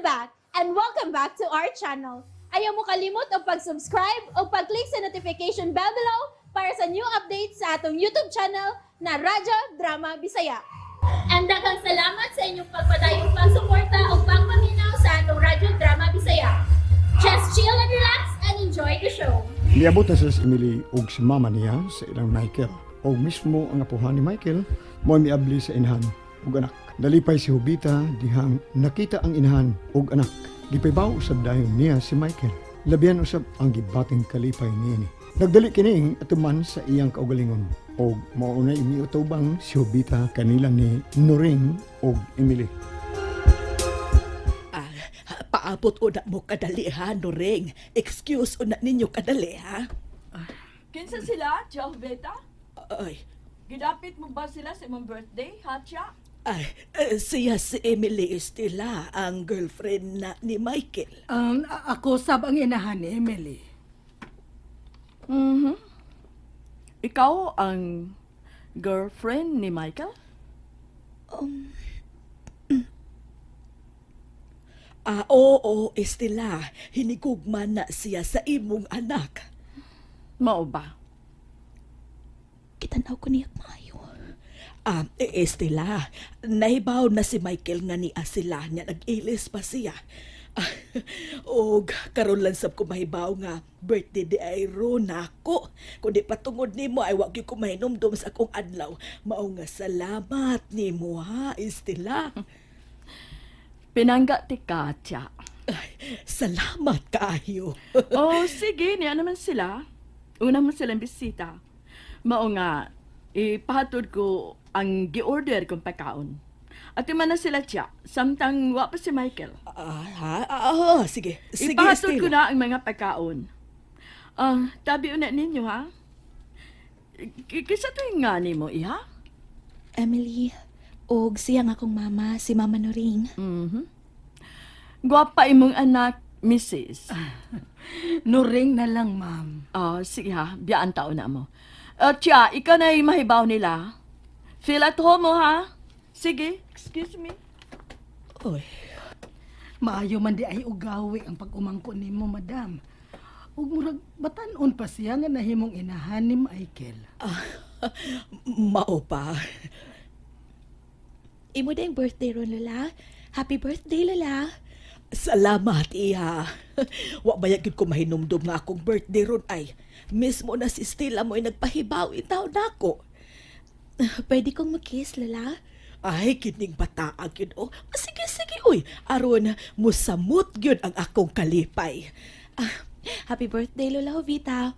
I'm back and welcome back to our channel. Ayaw mo kalimot og pag-subscribe o pag-click sa notification bell below para sa new updates sa atong YouTube channel na Radyo Drama Bisaya. And daghang salamat sa inyong pagpadayong pagsuporta o pagpaminaw sa atong Radyo Drama Bisaya. Just chill and relax and enjoy the show. Niabot na sila si Emily ug si mama niya sa ilang Michael. O mismo ang apuhan ni Michael mo miabli sa inahan ug anak. Nalipay si Jovita dihang nakita ang inahan ug anak. Gipahibaw usab dayon niya si Michael. Labihan usab ang gibating kalipay niini. Nagdali kining atuman sa iyang kaugalingon og maunay miutubang si Jovita kanila ni Noreen ug Emily. Ah, paabot una mo kadali ha, Noreng. Excuse una ninyo kadali ha. Kinsa sila, Tia Jovita? Ay, Gidapit mo ba sila sa imong birthday, ha, Tia? Ay, siya si Emily Estela, ang girlfriend na ni Michael. Ako sab ang inahan ni Emily. Ikaw ang girlfriend ni Michael? Ah, oo, Estela, hinigugma na siya sa imong anak. Mao ba? Kitanaw ko niya maayo. Ah, Estela, nahibaw na si Michael nga niya sila niya nag-ilis pa siya. Ah, og karon lang sab ko mahibaw nga birthday di ay ron nako. Kundi patungod nimo ay wa gyud ko mahinumdum sa akong adlaw. Mao nga salamat nimo ha, Estela. Pinangga ti ka, Tia. Ay, salamat kaayo. Oh, sige, niya naman sila. Una mo silang bisita. Mao nga, ipahatod ko ang gi-order kong pagkaon. At man na sila, Tia, samtang wa pa si Michael. Ah, ha? Ah, sige. Sige, Ipahatod Estela. ko na ang mga pagkaon. Ah, tabi una ninyo, ha? Kisa to yung nga nimo, iha? Emily, og siya nga akong mama, si Mama Noring. Gwapa imong anak, Mrs. Nuring na lang, ma'am. Oh, sige ha, biyaan tao na mo. Tiya, ikaw na yung mahibaw nila. Feel at home mo, ha? Sige, excuse me. Oy, Maayo man di ay ugawi ang pag-umangko nimo, madam. Ug murag batan-on pa siya nga nahimong inahan ni Michael. Ah, mao pa. Imo dayong birthday ron, Lola. Happy birthday, Lola. Salamat, iha. Wa ba gyud ko mahinumdum nga akong birthday ron ay. Mismo na si Stella mo'y nagpahibaw itaw nako. Pwede kong makiss, Lola? Ay, kining bataa gyud oh. Sige, sige, uy. Aron, musamot gyud ang akong kalipay. Ah, happy birthday, Lola Jovita.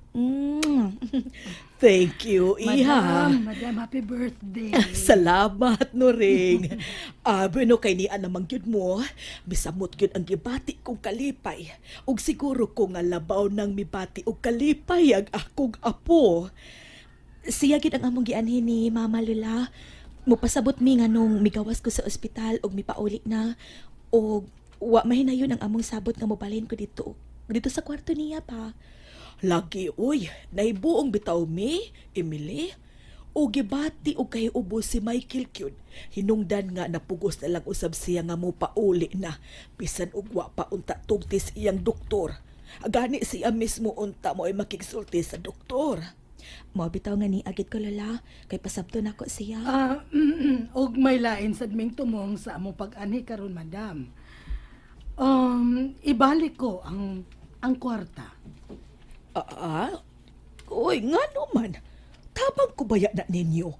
Thank you, iha. Madam, madam, happy birthday. Salamat, Noring. Ah, bueno, kay niya namang gyud mo, misamot gyud ang gibati kong kalipay. Ug siguro ko nga labaw nang mibati og kalipay ang akong apo. Siya gid ang among gianhin ni Mama, Lola. Mupasabot mi nga nung migawas ko sa ospital og mipauli na og wa mahinayon ang among sabot nga mobalhin ko dito dito sa kwarto niya pa. Lagi, uy, naibuong bitaw mi, Emily. O gibati og kay ubo si Michael kyud. Hinungdan nga napugos na lang usab siya nga mo pauli na. Bisan og wa pa unta tugtis iyang doktor. Gani siya mismo unta mo ay makigsulti sa doktor. Mao bitaw nga ni agit ko, Lola, kay pasabto nako siya. Ah, ug may lain sad ming tumong sa among pag-anhi karon, madam. Ibalik ko ang kwarta. Ah, ah? Uy, nga naman. Tabang ko baya na ninyo.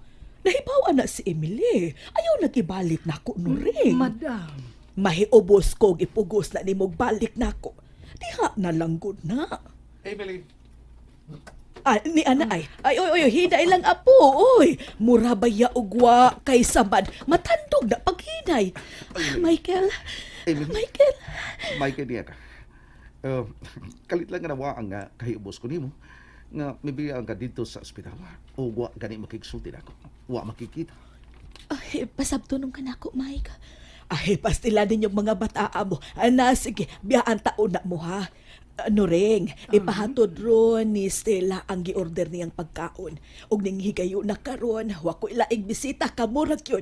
Nahibaw na si Emily. Ayaw nag-ibalik na ko no rin. Madam, Mahiubos ko og ipugos na nimog balik nako. Diha na lang gud na. Emily, Ah, ni ana ay. Ay, oy, oy, hinay lang apo, oy. Mura ba ya ugwa kay samad? Matandog na paghinay. Ah, Michael, Emily. Michael. Michael niya ka. Kalit lang nga nawa ang kahiubos ko nimo nga mibiyaan ka dito sa ospital o wa gani makigsulti nako. Wa makikita. Ay, pasabto nung kanako, Mike. Ay, pastila ninyong mga bataa mo. Ana, sige, biyaan taon na mo ha. Ano ring, ipahatod ron ni Stella ang giorder niyang pagkaon. Og ning higayo na karon, wa ko ilaing bisita kamurag yun.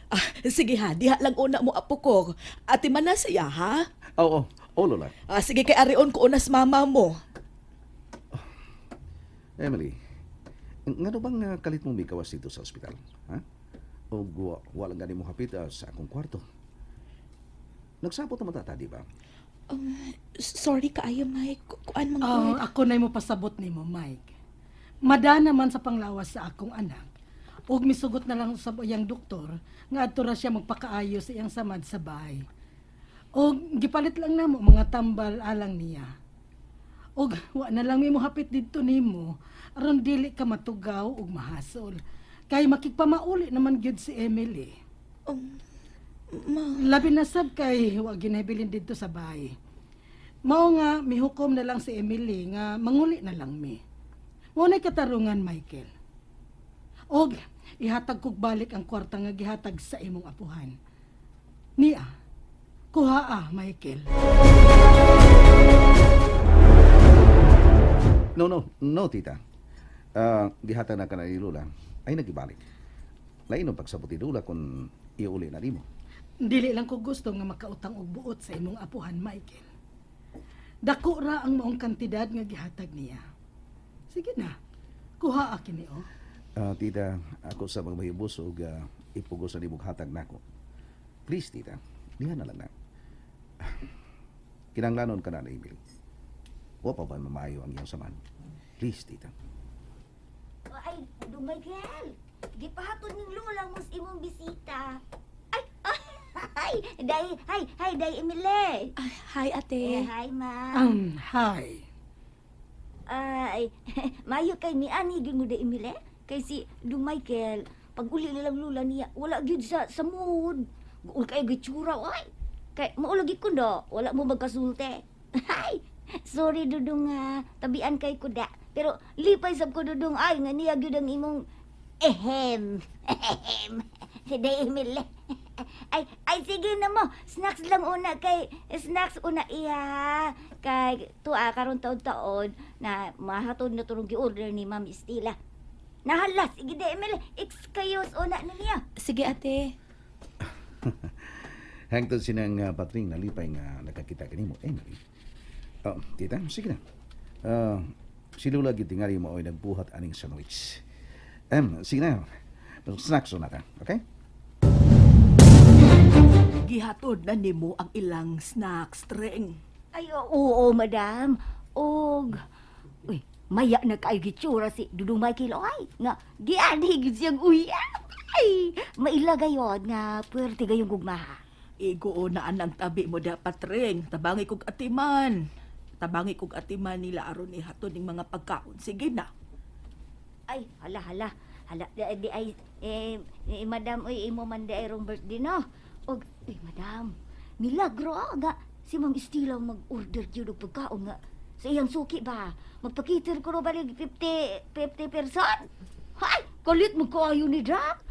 Ah, sige ha, diha lang una mo apo ko. Ate man na siya ha. Oo, oh, Lola. Ah, sige kay arion ko unas mama mo. Emily, ngano bang kalit mo mikawas dito sa ospital? Ha? O walang gani mo hapit sa akong kwarto? Nagsabot naman tata, di ba? Sorry kaayo, Mike. Kuan man Oh, gud. ako na'y mopasabot nimo, Mike. Mada naman sa panglawas sa akong anak. Ug misugot na lang sa iyang doktor nga adto ra siya magpakaayo sa iyang samad sa bahay. Og gipalit lang namo mga tambal alang niya. Og wa na lang mi mohapit didto nimo aron dili ka matugaw ug mahasol. Kay makigpamauli naman gyud si Emily. Ma, Labi na sab kay wa ginahabilin didto sa bahay. Mao nga mihukom na lang si Emily nga manguli na lang mi. Mao nay katarungan, Michael. Og ihatag kog balik ang kwarta nga gihatag sa imong apuhan. Niya, kuha ah, Michael. No, no, no, tita. Gihatag na ka na ni Lola. Ay, nagibalik. Lain ang pagsabot ni Lola kung iuli na nimo. Dili lang ko gusto nga makautang og buot sa imong apuhan, Michael. Dako ra ang maong kantidad nga gihatag niya. Sige na, kuha ah kini oh. Tita, ako sa mga mahibos og ipugos na nimong hatag nako. Please, tita, diha na lang na. Kinanglanon ka na na, Emil. Wa pa ba mamayo ang iyong saman? Please, tita. Ay, Dong Michael, gipahatod ning lola mo sa imong bisita. Ay, ay, day, hay, hay, day, Emile. ah, hi ate. Eh, hi, ma. Hi. Ay, mayo kay ni ani gyud mo day, Emile. Kay si Dong Michael, pag uli na lang lola niya, wala gyud sa mood. Guol kay gitsura, ay. Kay mao lagi ko no, wala mo magkasulti. Ay, sorry Dudong nga, tabian kay kuda. Pero lipay sab ko Dudong ay nga niya gyud ang imong ehem. Ehem. Si Day Emile. Ay, ay sige na mo. Snacks lang una kay snacks una iya. Kay tuwa karon taon-taon na mahatod na turong gi-order ni Ma'am Estela. Nahala, sige Day Emile, excuse una na niya. Sige ate. Hangtod sinang patring nalipay nga nakakita kanimo, Emily. Oh, tita, sige na. Si Lola gyud tingali mo ay nagbuhat aning sandwich. Sige na. Snacks na ta, okay? Gihatod na nimo ang ilang snacks, Treng. Ay, oo, madam. Og, uy, maya na kayo gitsura si Dudong Michael. Ay, nga, giani gid siyang uyab. Ay, maila gayon nga, puwerte gayong gugma. Igo na anang tabi mo dapat, Treng. Tabangi kog atiman. Tabangi kog atiman nila aron ihatod ning mga pagkaon. Sige na. Ay, hala, hala. Hala, di, di ay, eh, eh, madam, uy, imo man di ay rong birthday, no? Og, uy, madam, milagro, ah, nga, si Ma'am Estela ang mag-order yun og pagkaon nga. Sa iyang suki ba? Magpakiter ko ro ba 50, 50 person? Hay, kalit mo kaayo ni Jack.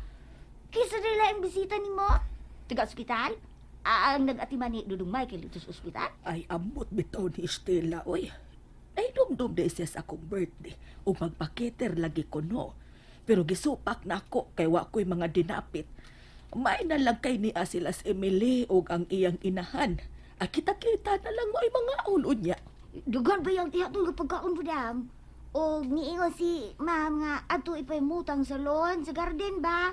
Kisa nila ang bisita ni mo. Taga ospital? Ah, ang nag-atiman ni Dudong Michael dito sa ospital? Ay, amot bitaw ni Estela, oy. Ay, dumdum di siya sa akong birthday. O magpaketer lagi ko, no. Pero gisupak na ako kay wa ko'y mga dinapit. May na lang kay niya sila si Emily o ang iyang inahan. Ah, kita-kita na lang mo ay mga ulo niya. Dugan ba yung tihatong pagkaon, madam? O niingon si ma'am nga ato ipay-mutang sa lawn, sa garden ba?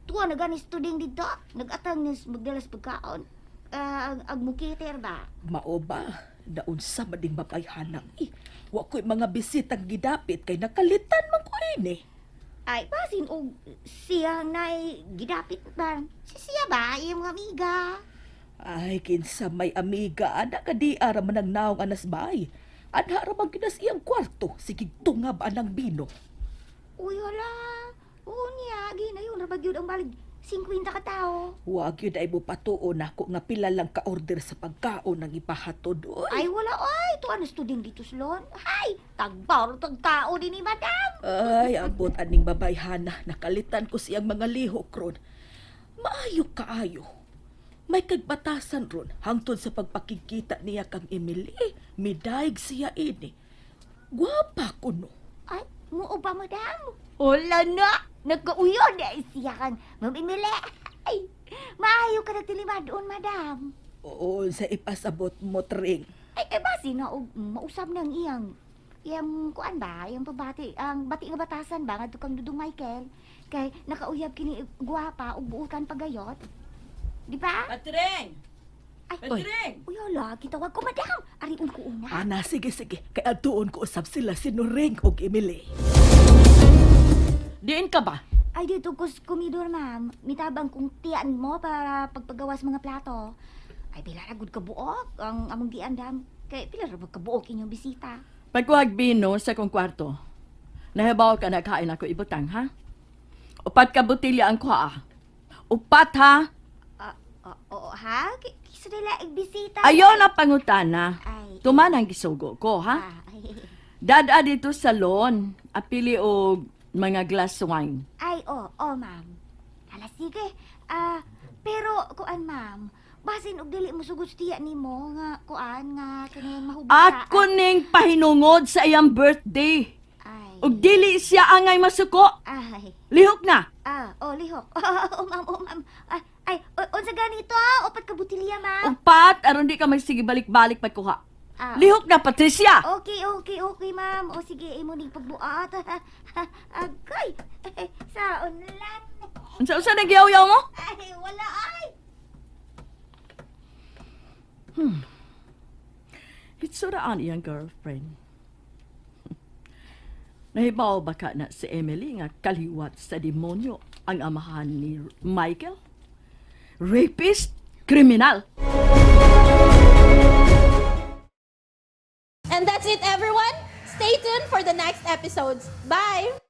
Tuwa na ganis tuding dito. Nagatang nis magdalas pagkaon. Ah, ang mukiter ba? Mao ba? Naunsa man ding mabayhanang eh. Wa ko'y mga bisitang gidapit kay nakalitan man ko ini. Ay, basin og siya nay gidapit ba? Si siya ba iyong amiga? Ay, kinsa may amiga, ana ka di ara man ang naong anas bay. Anha ra man ginas iyang kwarto, sige tungab anang bino. Uy, wala. Oo niya, ginayon ra ba gyud ang balig 50 ka tao. Wag yun ay mupatuon ako nga pila lang ka-order sa pagkaon ang ipahatod. Oy. Ay, wala ay. Tuwa na student dito sa lawn. Ay, tagbar tagtao din ni madam. Ay, abot aning babayhana, nakalitan ko siyang mga lihok ron. Maayo kaayo. May kagbatasan ron hangtod sa pagpakikita niya kang Emily. Midaig siya ini. Gwapa kuno. Ay, muo ba, madam? Wala na. Nagkauyon na siya kang Ma'am Emily. Ay, maayo ka nagtilima doon, madam. Oo, sa ipasabot mo, Tring. Ay, ay basi na og mausab nang iyang iyang kuan ba, iyang pagbati, ang bati nga batasan ba ngadto kang Dudong Michael kay nakauyab kini gwapa ug buutan pagayot. Di ba? Patreng! Ay, Patreng! uy, ala, gitawag ko, madam. Ariun ko una. Ana, sige, sige. Kay adtuon ko usab sila si Noring og Emily. Diin ka ba? Ay, dito ko sa komidor, ma'am. Mitabang kong tiyan mo para pagpagawas mga plato. Ay, pila ra gud kabuok ang among giandam. Kay pila ra ba kabuok inyong bisita. Pagkuhag bino sa kong kwarto. Nahibaw ka na kain ako ibutang, ha? Upat ka botilya ang kuha, ah. Upat, ha? Ah, ah, oo, ha? Kisa nila bisita. Ayaw na pangutana. Ay. Tuman ang gisugo ko, ha? Ah, ay, Dada dito sa salon, apili og mga glass wine. Ay, oo, oh, ma'am. Hala, sige. Ah, pero, kuan, ma'am, basin og dili mo sugod sa tiya nimo nga kuan nga kining mahubog ka. Ako ning pahinungod sa iyang birthday. Ay. Ug dili siya angay masuko. Ay. Lihok na. Ah, oh, lihok. Oh, ma'am, oh, ma'am. Ay, ay, unsa ganito ah? Upat ka botilya, ma'am. Upat aron di ka magsige balik-balik pagkuha. Ah. Lihok na, Patricia. Okay, ma'am. O sige, imo ning pagbuat. Agay. Sa unlan. Unsa unsa nagyaw-yaw mo? Ay, wala ay. Hitsuraan iyang girlfriend. Nahibaw ba ka na si Emily nga kaliwat sa demonyo ang amahan ni Michael? Rapist? Kriminal! And that's it, everyone. Stay tuned for the next episodes. Bye!